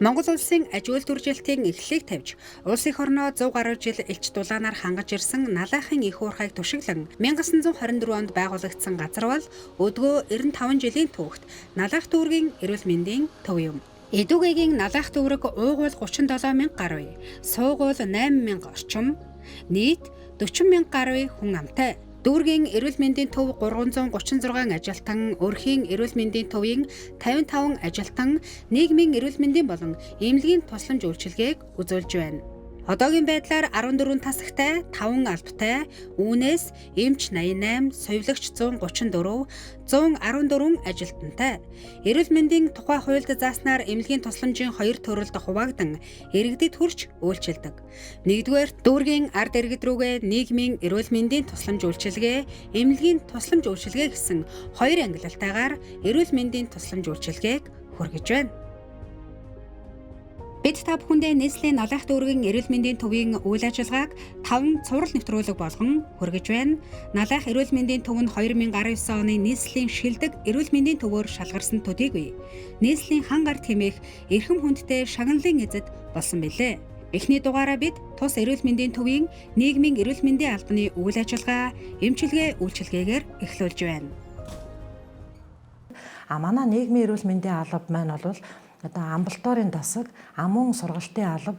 Монгол улсын аж үйлдвэржилтийн эхлэлийг тавьж, улс эх орноо 100 гаруй жил элч дулаанаар хангаж ирсэн Налайхын их уурхайг түшиглэн 1924 онд байгуулагдсан газар бол өдгөө 95 жилийн түүхт Налайх дүүргийн эрүүл мэндийн төв юм. Эдүгэгийн Налайх дүүрэг уугуул 37 мянга гаруй, суугуул 8 мянга орчим, нийт 40 мянга гаруй хүн амтай. Дүүргийн эрүүл мэндийн төв 336 ажилтан, Өрхийн эрүүл мэндийн төвийн 55 ажилтан нийгмийн эрүүл мэндийн болон эмнэлгийн тусламж үйлчилгээг үзүүлж байна. Одоогийн байдлаар 14 тасагтай, 5 албатай, үүнээс эмч 88, сувилагч 134, 114 ажилтнтай. Эрүүл мэндийн тухай хуульд зааснаар эмнэлгийн тусламжийн хоёр төрөлд хуваагдан иргэдэд хүрч үйлчилдэг. Нэгдүгээр дүүргийн ард иргэд рүүгээ нийгмийн эрүүл мэндийн тусламж үйлчилгээ, эмнэлгийн тусламж үйлчилгээ гэсэн хоёр ангилалтайгаар эрүүл мэндийн тусламж үйлчилгээг хүргэж байна. Бид та бүхэндээ нийслэлийн Налайх дүүргийн эрүүл мэндийн төвийн үйл ажиллагааг 5 цуврал нэвтрүүлэг болгон хүргэж байна. Налайх эрүүл мэндийн төв нь 2019 оны нийслэлийн шилдэг эрүүл мэндийн төвөөр шалгарсан төдийгүй. Нийслэлийн хан гарт хэмээх эрхэм хүндтэй шагналын эзэд болсон билээ. Эхний дугаараа бид тус эрүүл мэндийн төвийн нийгмийн эрүүл мэндийн албаны үйл ажиллагаа, эмчилгээ, үйлчилгээгээр эхлүүлж байна. А манай нийгмийн эрүүл мэндийн алба маань бол одоо амбулаторийн дасаг, амун сургалтын алба,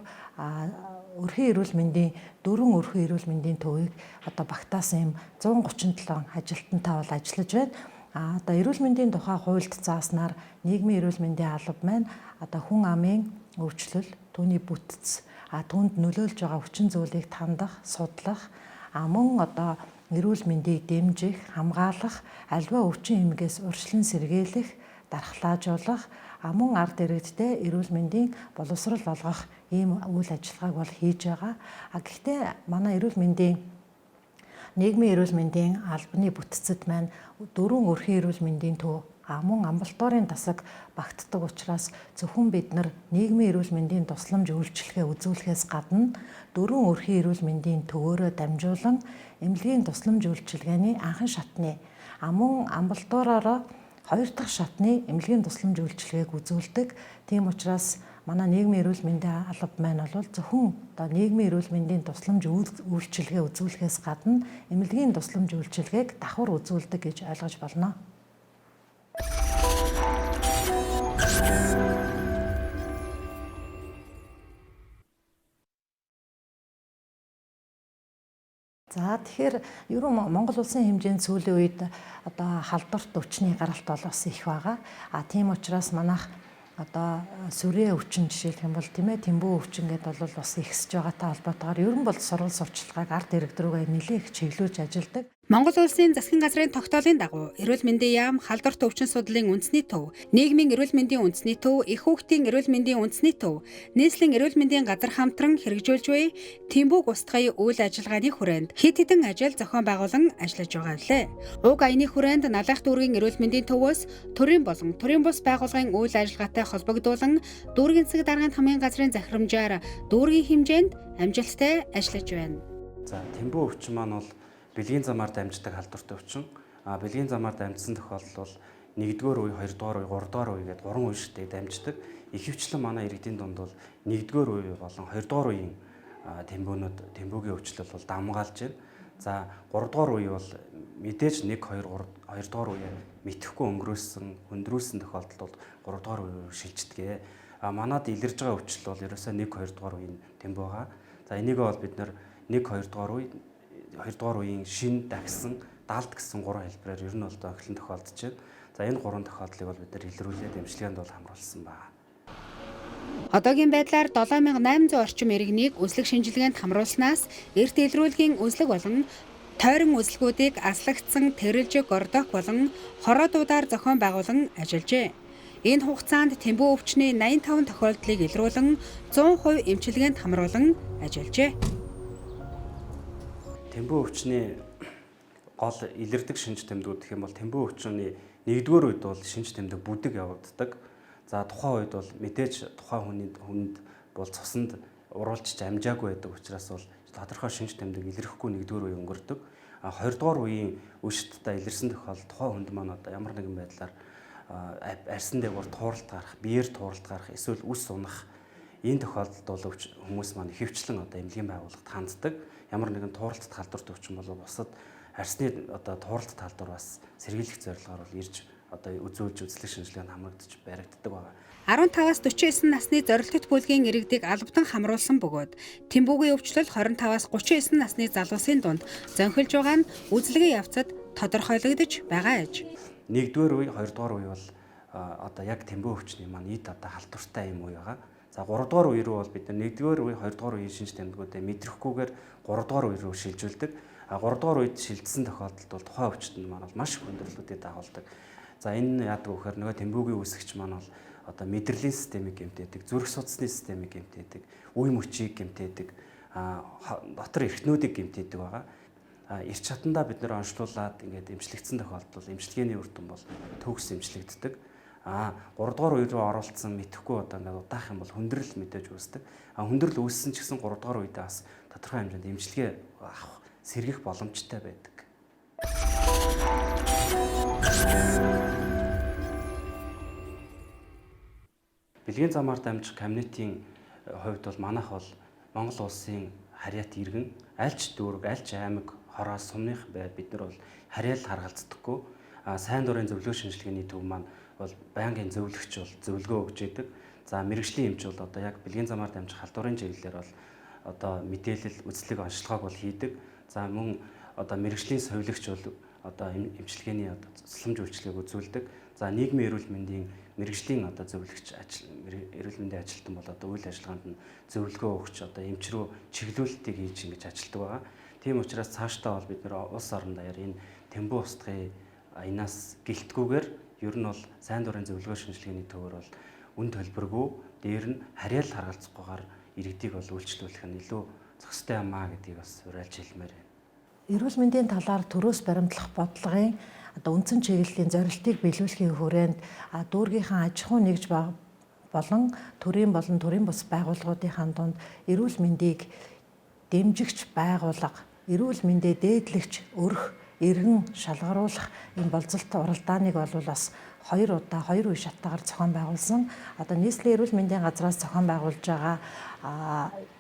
өрхийн эрүүл мэндийн дөрвөн өрхийн эрүүл мэндийн төвийг одоо багтаасан юм 137 ажилтнтай бол ажиллаж байна. А одоо эрүүл мэндийн тухай хуульд зааснаар нийгмийн эрүүл мэндийн алба маань одоо хүн амын өвчлөл, түүний бүтц, а түүнд нөлөөлж байгаа хүчин зүйлийг тандах, судлах, а мөн одоо эрүүл мэндийг дэмжих, хамгаалах, альва өвчин эмгээс урьдчилан сэргийлэх, дархлаажуулах, а мөн ард иргэдтэй эрүүл мэндийн боловсрол олгох ийм үйл ажиллагааг бол хийж байгаа. А гэхдээ манай эрүүл мэндийн нийгмийн эрүүл мэндийн албаны бүтцэд маань дөрвөн өрхийн эрүүл мэндийн төв, а мөн амбулаторийн дасаг багтдаг учраас зөвхөн бид нар нийгмийн эрүүл мэндийн тусламж үйлчилгээ үзүүлэхээс гадна дөрвөн өрхийн эрүүл мэндийн төвөөрөө дамжуулан эмнэлгийн тусламж үйлчилгээний анхан шатны, а мөн амбулаториороо хоёр дахь шатны эмнэлгийн тусламж үйлчилгээг үзүүлдэг. Тийм учраас манай нийгмийн эрүүл мэндийн алба маань бол зөвхөн одоо нийгмийн эрүүл мэндийн тусламж үйлчилгээ үзүүлэхээс гадна эмнэлгийн тусламж үйлчилгээг давхар үзүүлдэг гэж ойлгож болно. За тэгэхээр ерөн Монгол улсын хэмжээнд сүүлийн үед одоо халдварт өвчний гаралт бол бас их байгаа. А тийм учраас манайх одоо сүрээ өвчин жишээлх юм бол тийм ээ тэмбүү өвчин гэдээ бол бас ихсэж байгаатай холбоотойгоор ерөн бол сурвал сурчлагыг ард иргэд рүүгээ нэлээх чиглүүлж ажилладаг. Монгол улсын засгийн газрын тогтоолын дагуу эрүүл мэндийн яам, халдварт өвчин судлалын үндэсний төв, нийгмийн эрүүл мэндийн үндэсний төв, эх хүүхдийн эрүүл мэндийн үндэсний төв, нийслэлийн эрүүл мэндийн газар хамтран хэрэгжүүлж буй тэмбүүг устгах үйл ажиллагааны хүрээнд хэд хэдэн ажил зохион байгуулан ажиллаж байгаа билээ. Уг аяны хүрээнд Налайх дүүргийн эрүүл мэндийн төвөөс төрийн болон төрийн бус байгууллагын үйл ажиллагаатай холбогдуулан дүүргийн засаг даргын хамгийн газрын захирамжаар дүүргийн хэмжээнд амжилттай ажиллаж байна. За тэмбүү өвчин маань бол бэлгийн замаар дамждаг халдвартай өвчин. А бэлгийн замаар дамжсан тохиолдол бол 1-р үе, 2-р үе, 3-р үе гэдээ 3 үе шигтэй дамждаг. Ихэвчлэн манай иргэдийн дунд бол 1-р үе болон 2-р үеийн тэмбүүнүүд тэмбүүгийн өвчлөл бол дамгаалж байна. За 3-р үе бол мэдээж 1 2 3 2-р үе мэдэхгүй өнгөрөөсөн, хөндрүүлсэн тохиолдолд бол 3-р үе шилждэг. А манад илэрж байгаа өвчлөл бол ерөөсөө 1 2-р үеийн тэмбүү байгаа. За энийг бол бид нэр 1 2-р үе 2 дугаар үеийн шин дагсан далд гэсэн гурван хэлбэрээр ер нь бол эхлэн тохиолдож байна. За энэ гурван тохиолдлыг бол бид нар илрүүлээд эмчилгээнд бол хамруулсан байна. Одоогийн байдлаар 7800 орчим иргэнийг үзлэг шинжилгээнд хамруулснаас эрт илрүүлгийн үзлэг болон тойрон үзлэгүүдийг аслагдсан Тэрэлж, Гордок болон Хороо дуудаар зохион байгуулан ажиллажээ. Энэ хугацаанд тэмбүү өвчний 85 тохиолдлыг илрүүлэн 100% эмчилгээнд хамруулан ажиллажээ. Тэмбүү өвчний гол илэрдэг шинж тэмдгүүд гэх юм бол тэмбүү өвчний нэгдүгээр үед бол шинж тэмдэг бүдэг явагддаг. За тухайн үед бол мэдээж тухайн хүний хүнд бол цуснд уруулж амжаагүй байдаг учраас бол тодорхой шинж тэмдэг илэрхгүй нэгдүгээр үе өнгөрдөг. А хоёрдугаар үеийн үе шаттай илэрсэн тохиолдолд тухайн хүнд маань одоо ямар нэгэн байдлаар арьсан дээгүүр тууралт гарах, биеэр тууралт гарах, эсвэл үс унах энэ тохиолдолд бол хүмүүс маань ихэвчлэн одоо эмнэлгийн байгууллагад ханддаг. Ямар нэгэн тууралтад халдварт өвчин бол бусад арьсны одоо тууралтад халдвар бас сэргийлэх зорилгоор бол ирж одоо үзүүлж үзлэг шинжилгээнд хамрагдаж баригддаг байгаа. 15-аас 49 насны зорилттой бүлгийн иргэдийг албадан хамруулсан бөгөөд Тэмбүүгийн өвчлөл 25-аас 39 насны залуусын дунд зөнхөлж байгаа нь үзлэгийн явцад тодорхойлогдож байгаа аж. Нэгдүгээр үе, хоёрдугаар үе бол одоо яг тэмбүү өвчний маань эд одоо халдвартай юм үе байгаа. За гуравдугаар үе рүү бол бид нар нэгдүгээр үе, хоёрдугаар үеийн шинж тэмдгүүдээ мэдрэхгүйгээр гуравдугаар үе рүү шилжүүлдэг. А гуравдугаар үед шилжсэн тохиолдолд бол тухайн өвчтөнд маань бол маш их хүндрэлүүдийг дагуулдаг. За энэ яадаг вэ гэхээр нөгөө тэмбүүгийн үүсгэгч маань бол одоо мэдрэлийн системийг гэмтээдэг, зүрх судасны системийг гэмтээдэг, үе мөчийг гэмтээдэг, дотор эрхтнүүдийг гэмтээдэг байгаа. Эрч чатандаа бид нэр онцлуулад ингээд эмчлэгдсэн тохиолдолд бол эмчилгээний үр дүн бол төгс эмчлэгддэг. 3 дугаар үе рүү оролцсон мэдэхгүй одоо ингээд удаах юм бол хүндрэл мэдээж үүсдэг. Хүндрэл үүссэн ч гэсэн 3 дугаар үедээ бас тодорхой хэмжээнд эмчилгээ авах, сэргийх боломжтой байдаг. Бэлгийн замаар дамжих community-ийн хувьд бол манайх бол Монгол улсын харьяат иргэн, аль ч дүүрэг, аль ч аймаг, хороос, сумных бай бид нар бол харьяал харгалздаггүй. Сайн дурын зөвлөгөө шинжилгээний төв маань бол байнгын зөвлөгч бол зөвлөгөө өгч идэг. За мэргэжлийн эмч бол одоо яг бэлгийн замаар дамжих халдварын чиглэлээр бол одоо мэдээлэл, үзлэг, онцлогоог бол хийдэг. За мөн одоо мэргэжлийн совилогч бол одоо эмчилгээний одоо тусламж үйлчилгээг үзүүлдэг. За нийгмийн эрүүл мэндийн мэргэжлийн одоо зөвлөгч ажил эрүүл мэндийн ажилтан бол одоо үйл ажиллагаанд нь зөвлөгөө өгч одоо эмч рүү чиглүүлэлтийг хийж ингэж ажилладаг байгаа. Тийм учраас цаашдаа бол бид нэр улс орон даяар энэ тэмбүү устгын аянаас гэлтгүүгээр ер нь бол сайн дурын зөвлөгөө шинжилгээний төвөр бол үн төлбөргүй дээр нь харьяал харгалзахгүйгээр иргэдийг бол үйлчлүүлэх нь илүү зохистой юм аа гэдгийг бас уриалж хэлмээр байна. Эрүүл мэндийн талаар төрөөс баримтлах бодлогын одоо үндсэн чиглэлийн зорилтыг биелүүлэхийн хүрээнд дүүргийнхаа аж ахуй нэгж болон төрийн бус байгууллагуудынхаа дунд эрүүл мэндийг дэмжигч байгууллага, эрүүл мэндээ дээдлэгч өрх, иргэн шалгаруулах энэ болзолт уралдааныг бол бас 2 удаа 2 үе шаттайгаар зохион байгуулсан. Одоо нийслэлийн эрүүл мэндийн газраас зохион байгуулж байгаа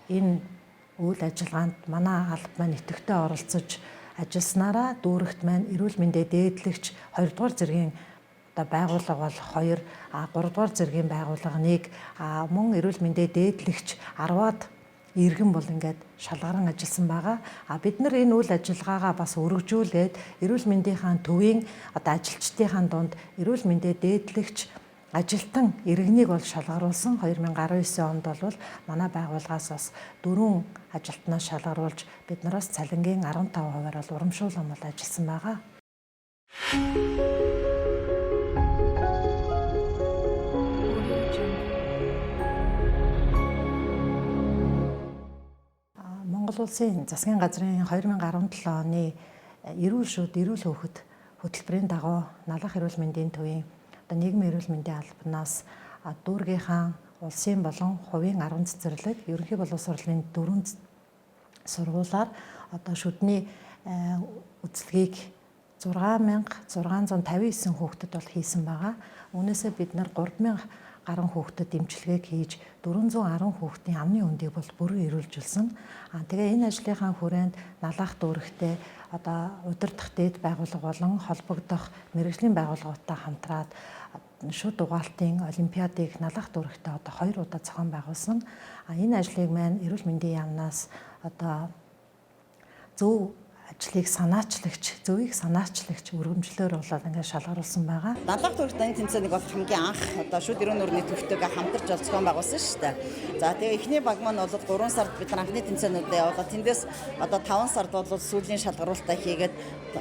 энэ үйл ажиллагаанд манай алба маань идэвхтэй оролцож ажилласнараа дүүрэгт маань эрүүл мэндээ дээдлэгч 2 дугаар зэргийн одоо байгууллага бол 2, 3 дугаар зэргийн байгууллага 1, мөн эрүүл мэндээ дээдлэгч 10-аад иргэн бол ингээд шалгаран ажилласан байгаа. Бид нар энэ үйл ажиллагаагаа бас өргөжүүлээд эрүүл мэндийнхаа төвийн одоо ажилчдынхаа дунд эрүүл мэндээ дээдлэгч ажилтан иргэнийг бол шалгаруулсан. 2019 онд бол манай байгууллагаас бас 4 ажилтнаас шалгаруулж бид нараас цалингийн 15%-аар бол урамшуулан бол ажилласан байгаа. Монгол улсын засгийн газрын 2017 оны эрүүл шүд, эрүүл хөөхөд хөтөлбөрийн дагуу Налах эрүүл мэндийн төвийн одоо нийгмийн эрүүл мэндийн албанаас дүүргийнхаа улсын болон хувийн 10 цэцэрлэг, ерөнхий боловсролын 4 сургуулиар одоо шүдний үзлэгийг 6659 хүүхдэд бол хийсэн байгаа. Үүнээсээ бид нар 3000 гаруй хүүхдэд эмчилгээг хийж 410 хүүхдийн амны өндийг бол бүрэн эрүүлжүүлсэн. Тэгээ энэ ажлынхаа хүрээнд Налах дүүрэгтээ одоо удирдах дээд байгууллага болон холбогдох мэргэжлийн байгууллагуудтай хамтраад шүд угаалтын олимпиадыг Налах дүүрэгтээ одоо 2 удаа зохион байгуулсан. Энэ ажлыг маань эрүүл мэндийн яамнаас одоо зөв ажлыг санаачлагч, зөвийг санаачлагч өргөмжлөөр болоод ингээд шалгаруулсан байгаа. Налах дүүрэгт энэ тэмцээнийг бол хамгийн анх одоо шүд эрүүл нүрийн төвтэйгээ хамтарч бол зохион байгуулсан шүү дээ. За тэгээ эхний баг маань бол 3 сард бид нар анхны тэмцээнүүдэд явуулаад тэндээс одоо 5 сард бол сүүлийн шалгаруултаа хийгээд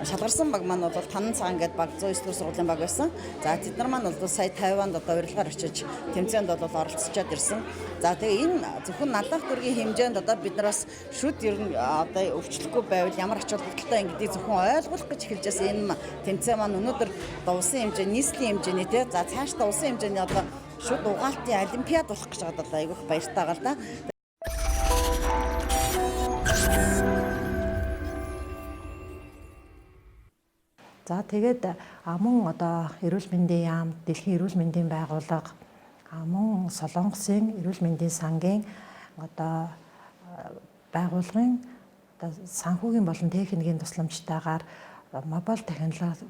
шалгарсан баг маань бол Танан цагаан гээд баг 109 дугаар сургуулийн баг байсан. За тэд нар маань бол сая Тайванд одоо урилгаар очиж тэмцээнд бол оролцоод ирсэн. За тэгээ энэ зөвхөн Налах дүүргийн хэмжээнд одоо бид нар бас шүд ер нь одоо өвчлөхгүй байвал ямар ач холбогдолтой ингэдгийг зөвхөн ойлгуулах гэж эхэлж байсан энэ тэмцээн маань өнөөдөр одоо улсын хэмжээ, нийслэлийн хэмжээний тий за цаашдаа улсын хэмжээний одоо шүд угаалтын олимпиад болох гэж байгаад бол айгүйх баяртай байгаа л да. За, тэгээд мөн одоо эрүүл мэндийн яам, Дэлхийн эрүүл мэндийн байгууллага, мөн Солонгосын эрүүл мэндийн сангийн одоо байгууллагын одоо санхүүгийн болон техникийн тусламжтайгаар mobile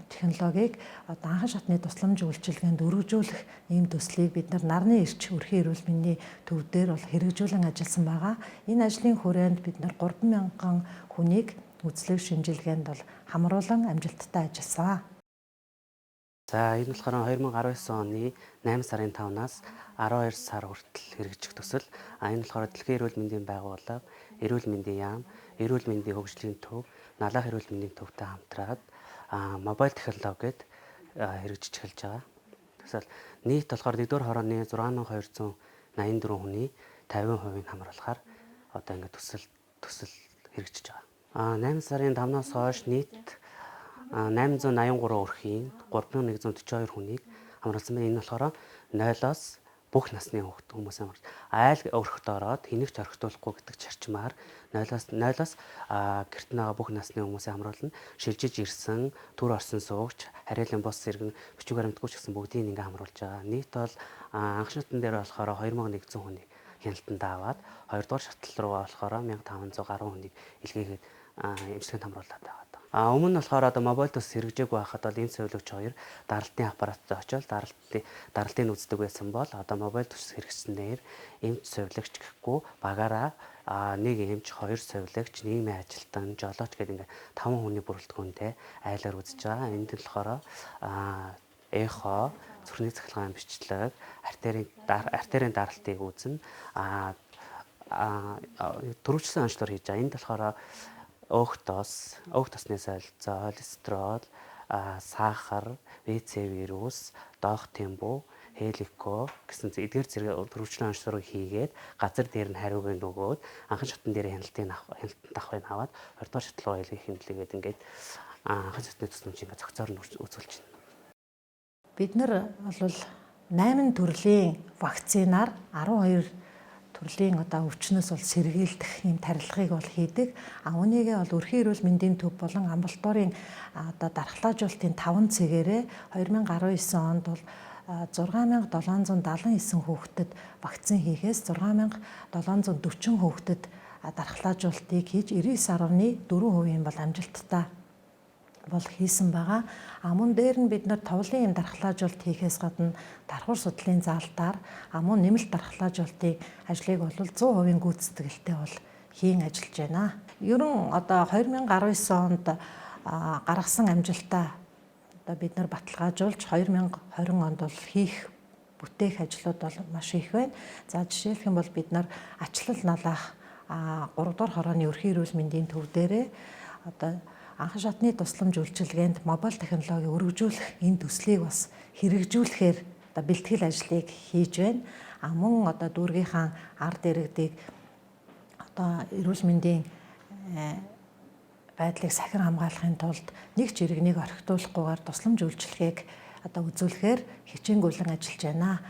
технологиг одоо анхан шатны тусламж үйлчилгээнд өргөжүүлэх ийм төслийг бид нар нарны эрч өрхийн эрүүл мэндийн төв дээр бол хэрэгжүүлэн ажилласан байгаа. Энэ ажлын хүрээнд бид нар 3000 хүнийг үзлэг шинжилгээнд бол хамруулан амжилттай ажилласан. За, энэ болохоор 2019 оны 8 сарын 5-наас 12 сар хүртэл хэрэгжих төсөл. А энэ болохоор Дэлхийн эрүүл мэндийн байгууллага, Эрүүл мэндийн яам, Эрүүл мэндийн хөгжлийн төв, Налаах эрүүл мэндийн төвтэй хамтраад mobile технологид хэрэгжиж эхэлж байгаа. Төсөл нийт болохоор 1-р хорооны 6284 хүний 50%-ийг хамруулахаар одоо ингээд төсөл хэрэгжиж байгаа. 8 сарын 5-наас хойш нийт 883 өрхийн 3142 хүнийг хамруулсан байна. Энэ болохоор 0-оос бүх насны хүмүүс хамруулсан. Айл өрхөд ороод хэнийг ч орхитуулахгүй гэдэг чарчмаар 0-оос гэрт байгаа бүх насны хүмүүсийг хамруулна. Шилжиж ирсэн, түр орсон суугч, харьяалан бус иргэн, бичиг баримтгүй ч гэсэн бүгдийг ингээ хамруулж байгаа. Нийт бол анх шатн дээр болохоор 2100 хүнийг хяналтанд аваад, хоёрдугаар шатлал руугаа болохоор 1500 гаруй хүнийг илгээгээд эмчилгээнд хамруулад байгаа. Өмнө нь болохоор одоо mobile төс хэрэгжээгүй байхад бол энэ сувилагч хоёр даралтын аппараттай очиод даралтыг үздэг байсан бол одоо mobile төс хэрэгжсэнээр эмч сувилагч гэхгүй багаараа нэг эмч, хоёр сувилагч, нийгмийн ажилтан, жолооч гэдэг ингээд 5 хүний бүрэлдэхүүнтэй айлаар үзэж байгаа. Энд нь болохоор эхо, зүрхний цахилгаан бичлэг, артерийн даралтыг үзнэ. Түрүүчсэн онцлоор хийж байгаа. Энд болохоор өөх тос, өөх тосны солилцоо, холестерол, сахар, ВЦ вирус, доох тембу, хелико гэсэн эдгээр зэрэг төрөвчлэн онцлогыг хийгээд газар дээр нь хариуг нь өгөөд анхан шатн дээр хяналтын хяналтанд авахыг аваад 20 дугаар шатлал руу илгээх хэмнэлгээд ингээд анхан шатны тусламж ингээд зохицоор нь үзүүлж байна. Бид нар бол 8 төрлийн вакцинаар 12 төрлийн одоо өвчнөөс бол сэргийлдэх ийм тарилгыг бол хийдэг. А үүнийгээ бол өрхийн эрүүл мэндийн төв болон амбулаторийн одоо дархлаажуулалтын 5 цэгээрээ 2019 онд бол 6779 хүүхдэд вакцин хийхээс 6740 хүүхдэд дархлаажуулалтыг хийж 99.4% бол амжилттай бол хийсэн байгаа. А мөн дээр нь бид нар товлын юм дархлаажуулалт хийхээс гадна дархуур судлалын заалтаар мөн нэмэлт дархлаажуулалтын ажлыг бол 100% гүйцэтгэлтэй бол хийн ажиллаж байна. Ер нь одоо 2019 онд гаргасан амжилтаа одоо бид нар баталгаажуулж 2020 онд бол хийх бүтээх ажлууд бол маш их байна. За, жишээлх юм бол бид нар ачлал налаах 3 дугаар хорооны өрхийн эрүүл мэндийн төв дээрээ одоо анхан шатны тусламж үйлчилгээнд mobile технологи өргөжүүлэх энэ төслийг бас хэрэгжүүлэхээр одоо бэлтгэл ажлыг хийж байна. А мөн одоо дүүргийнхаа ард иргэдийг одоо эрүүл мэндийн байдлыг сахир хамгаалахын тулд нэг ч иргэнийг орхитуулахгүйгээр тусламж үйлчилгээг одоо үзүүлэхээр хичээнгүйлэн ажиллаж байна.